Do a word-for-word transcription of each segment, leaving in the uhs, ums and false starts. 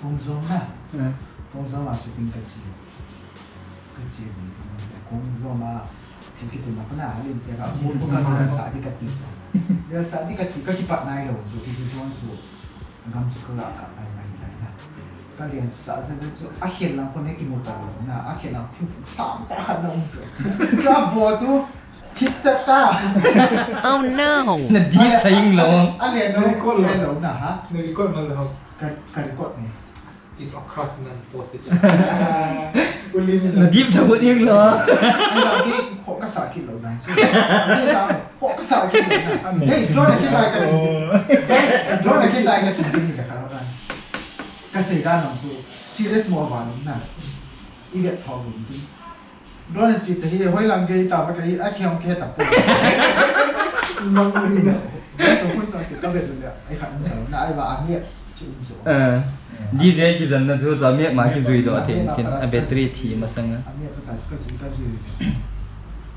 Kong Zom na. Kong Zom a shooting kache. Kache ni Kong Zom a. Thil kitunna pana lim pia ka. Kong Zom ka sa di kati so. Dia sa di kati ka kipat nai lo. So ti so so. Gam chu ka ga ka ai mai mai na. Ka lian sa sa sa chu a khel lang kon he kimu ta lo na, a khel lang thim sam ta khat na um chu. Chu a bo chu thip chat ta. Oh no. Na di thaing lo. A lian lo ko lo na ha. Na record ma lo. Ka ka record ni. It's across nan post it. Uli ni. Na di thaing lo. Ai la ki ko ka sa ki lo dan chu. Ni sa Ko ka sa kit na. Hey, drone kit lai ka. Drone kit lai ka ti ni ka ka ran. Ka sei dan nang chu serious mo ba na. I get thou ni. Drone chi te hi hoi lang ke ta ba ka hi a khiam ke ta po. Mang ni na. So ko ta ke ta be na. Ai kha na na ai ba a ni. Chu um chu. Eh, D J kijanna chu chu miak ma kijui doh thei in tin, a battery thi masanga. A miak chu ta chu ka jui, ka jui.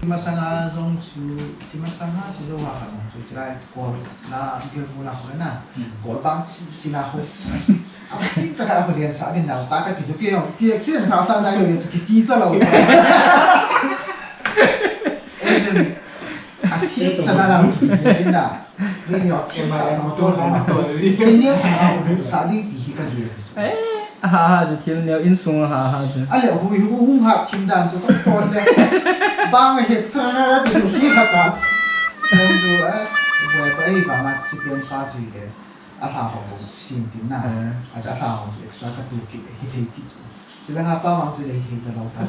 Masanga jong chu, chi masanga chu jo ha ka jong chu, chi lai ko na, bil ko na ko na. Hmm. Ko bang chi, chi na ho. A chi cha ka ho lian sa din na, ta ka ti chu ki, ki accident ka sa dai lo chu ki ti sa lo. Eh, jin. A thi sa na na, ki ti na. Ni ni a thi ma na to na to. Ni ni a thi ma sa ding ti hi ka ji. Eh, ha ha ji thil ni insung ha ha ji. A le hui hu hung ha thim dan so to to le. Bang he tra ti hi ka ta. Ko ju a, ko ko ei ba ma si pen pa ji le. A ha ho sin tin na. Eh. A da ha ho extra ka tu ki hi thei ki. Si la nga pa ma tu le hi ta lo ta.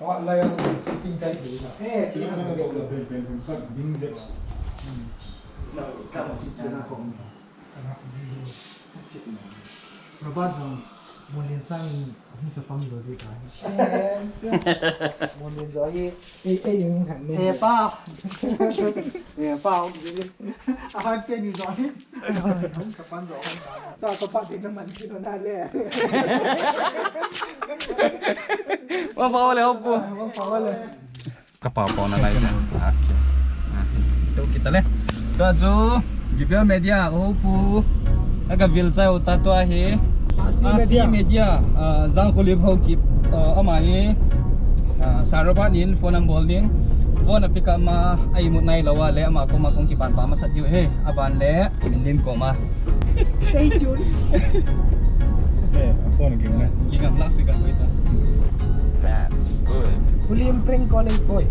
Aw, lai ang shooting kai thei na. Eh, chi na. Ka ding je. Hmm. Ka mo chi na ko. Robert jong. Molin sang hung chapang jo di ka. Molin jo hi. Ei, ei, ei, ei, ei. Eh, pa. Eh, pa, hung di. Ahan te ni jo hi. Hung chapang jo. Sa ko pa te naman kino na le. Wa pa wa le, hopu. Wa pa wa le. Ka pa pa na lai na. Okay. Ah, to kita le. Tua chu Gibel Media, o pu. Aga vil chai u ta tua hi. Asi Asi Media. Media, ah, Jangkholim Haokip, ah, ama hi. Ah, Saroba nin phone ang bol ning. Phone a pick up ma ai mu nai lo wa le ama ko ma kong kipan pa ma sat diu he. Aban le min lim ko ma. Stay tuned. Eh, a phone ging na. Ging am last week ko ita. That good. William prank calling boy.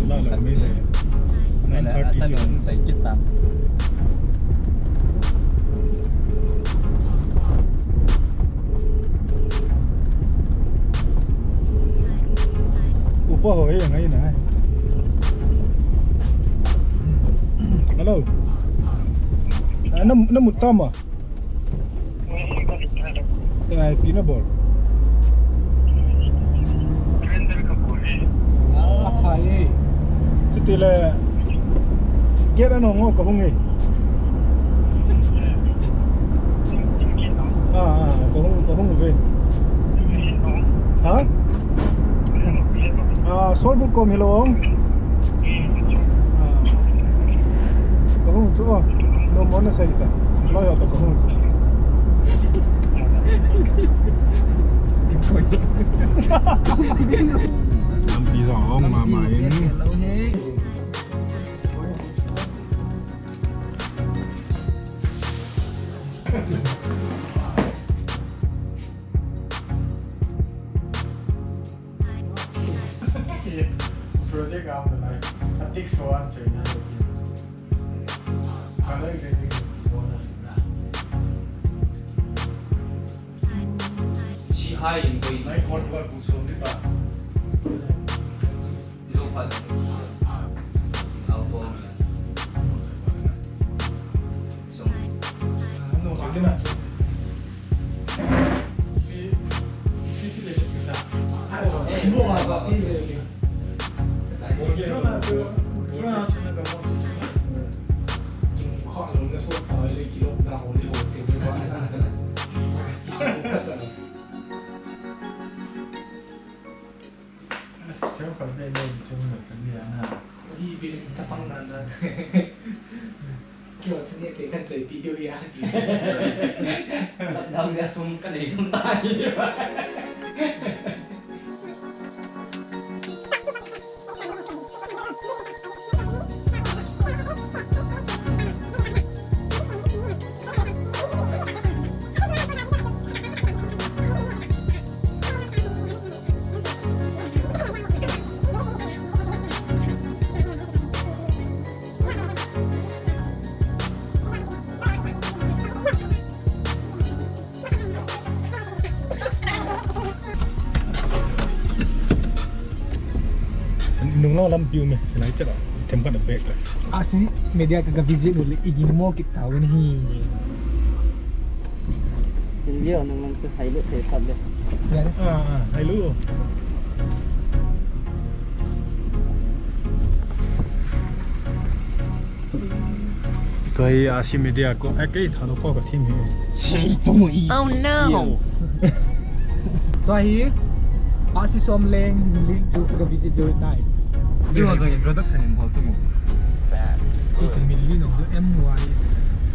La la me le. Nine thirty chu. Sai kit ta. Upa ho ye ngai na. Hello. Ah, na, na mutama. Ai, pina bol. Ah, phai. Chuti le. Gate ano ngo ka hung e. Ah, ah, ka hung, ka hung ve. Ha? Ah, Solbuk kom hilou. Ah. Ka hung chu, oh. No mo na sai ta. Lo yo to ka hung chu. Lampi jong long mama in. Project am nalai. Atik so an chai na. Color grading. Si hai in koi. Nai for dua ku so ni ta. Zo pha. Auto ni. So. No, Kei chapang nan nan. Kei chun kei kan chai video ya. Lockdown ya sum kan ei kan tai. Nung lo lam piu me, lai chala, tem kan bek la. Asi media ka visit ule iging mo kita wani hi. India nang lang chu hai le thei khat le. Ya le. Ah, ah, hai lu. Tua hi Asi media ko, eh, kei thano ko ka thim hi. Sei tu i. Oh no. Tua hi Asi Somleng link tu ka visit diu tai. Ni wa jong introduction in bol tu mo. Ki tu min li no M Y.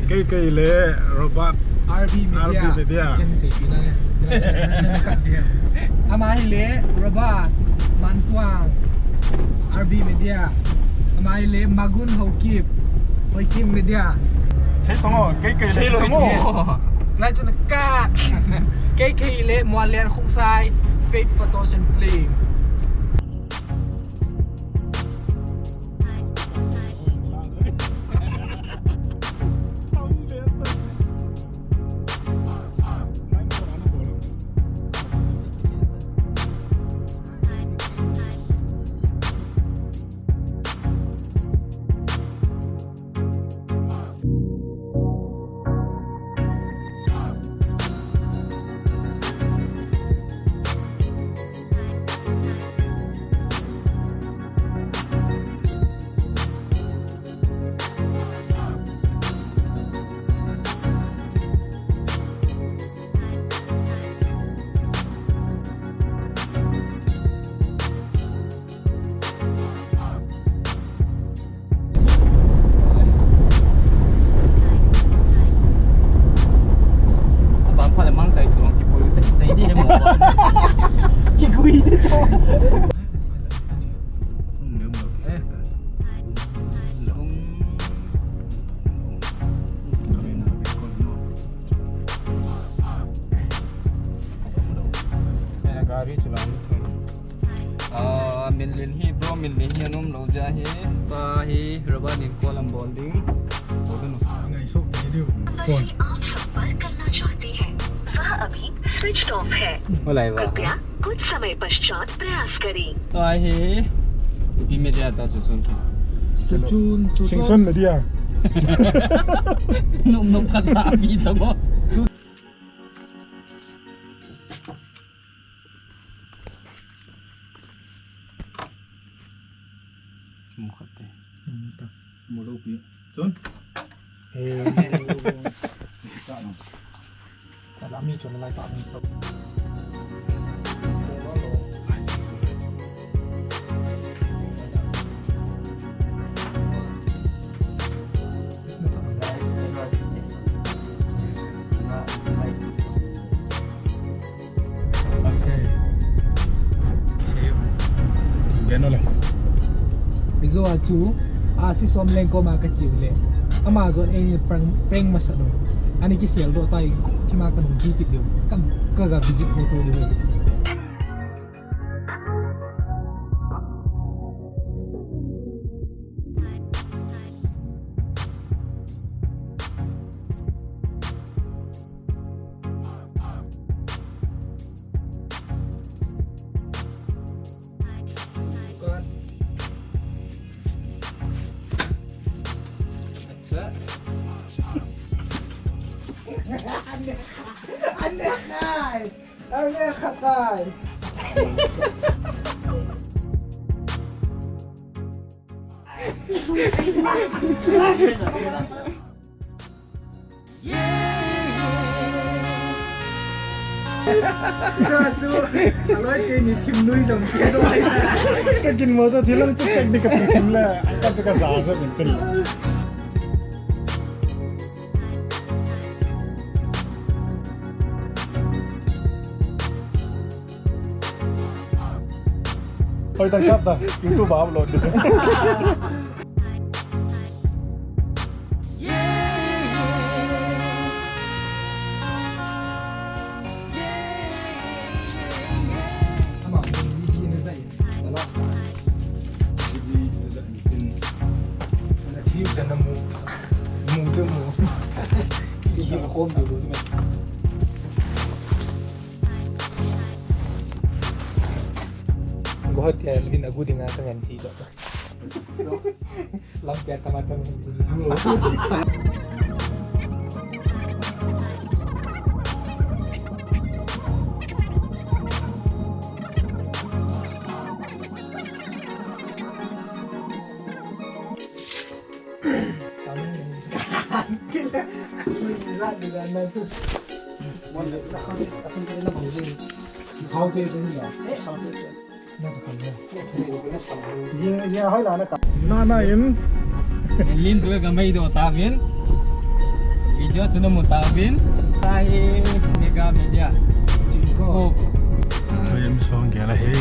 Kei kei le Robert. R B Media. R B Media. Chen sei pi na. Ama hi le Robert Mantuang. R B Media. Ama hi le Magun Haokip. Hoikim Media. Sei tongo, kei kei le. Sei lo tongo. Ngai chun ka. Kei kei le Mualian Khungsai. Fake Photos and Flame. Abi chulang thun. Ah, min lin hi, bro, min lin hi anom lou jeh hi. Pa hi, rubber nin call am bol ding. Bol ding. Ngai sok ni diu. Phone. आप संपर्क करना चाहते हैं, वह अभी switched off है। Walai ba. कृपया कुछ समय पश्चात प्रयास करें। Pa hi. Ipi media ta chu chun. Chu chun, chu chun. Singson media. Nom nom khat sa pi ta bo. Mu khat te. Mu ta. Mu lo pi. Chun. He. Ka no. Ka la mi chun lai ta mi to. Ijo a chu, a si som leng koma ka chiu le. Ama jo ei prank, prank masa no. Ani kisel doh tai, kima ka nung ji kit diu. Kam ka ga visit photo diu. Ka kin mo to thilang chu tek di ka pi sim la, ka pi ka sa sa min tin. Hoi, ta kap ta, YouTube a upload di. Guwahati a lin agu dinga ka ngan ti to. Lampiat tama tama. Nana in. Lin tu ka mai do ta min. Video sunu mu ta min. Tahi Mega Media. Ko. Ayam song gela he.